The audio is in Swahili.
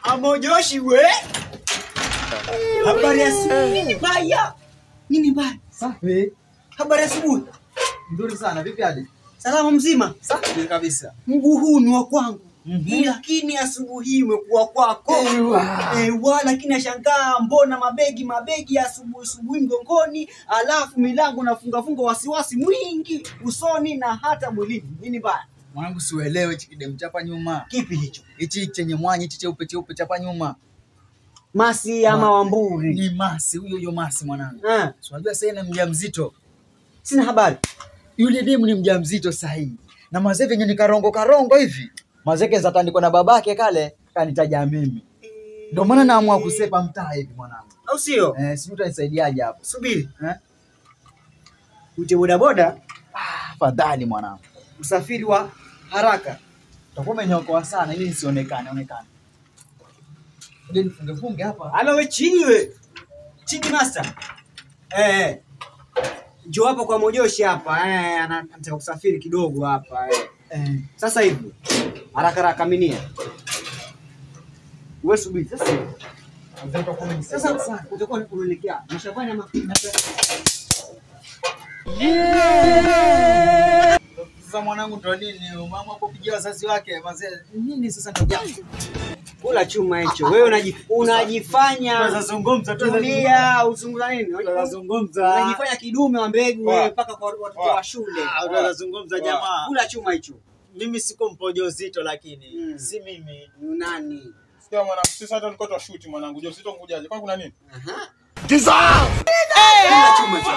Amojoshi we. Habari ya asubuhi. Nini mbaya? Nini mbaya? Safi. Habari ya asubuhi. Nzuri sana. Vipi hadi? Salama mzima? Safi kabisa. Mguu huu ni wa kwangu. Lakini asubuhi hii umekuwa kwako. Ewa, lakini nashangaa mbona mabegi ya asubuhi mgongoni, alafu milango nafunga funga, wasiwasi mwingi usoni na hata mwilini. Nini mbaya? Mwanangu siuelewe hichi kidemu chapa nyuma. Kipi hicho? Hichi chenye mwanya hichi cheupe cheupe chapa nyuma. Masi ama Wamburi? Ni Masi, huyo huyo Masi mwanangu. Si unajua sasa ni mjamzito. Sina habari. Yule demu ni mjamzito sahihi. Na mazee venye ni karongo karongo hivi. Mazeke zatandikwa na babake kale kanitaja mimi. Ndio maana naamua kusepa mtaa hivi mwanangu. Au sio? Sijui utanisaidiaje hapo. Subiri. Uje boda boda? Afadhali mwanangu. Usafiri wa haraka. Utakuwa umeniokoa sana ili nisionekane onekane. Ndio nifunge funge hapa. Ala we chini we. Chini master. Njoo hapo kwa Mojoshi hapa. Anataka kusafiri kidogo hapa. Sasa hivi. Haraka haraka minia. Wewe subiri sasa hivi. Sasa utakuwa unaelekea. Mshafanya Sasa mwanangu ndo nini? Mama kupigia wazazi wake mzee. Nini sasa ndo jambo? Kula chuma hicho. Wewe unajifanya tunazungumza tulia, uzungumza nini? Tunazungumza. Unajifanya kidume wa mbegu wewe mpaka kwa watoto wa shule. Tunazungumza jamaa. Kula chuma hicho. Mimi siko mpojozito lakini si mimi. Ni nani? Sikia mwanangu, sisi hata tulikuwa tunashoot mwanangu. Jozito ngujaje? Kwa kuna nini? Kula chuma hicho.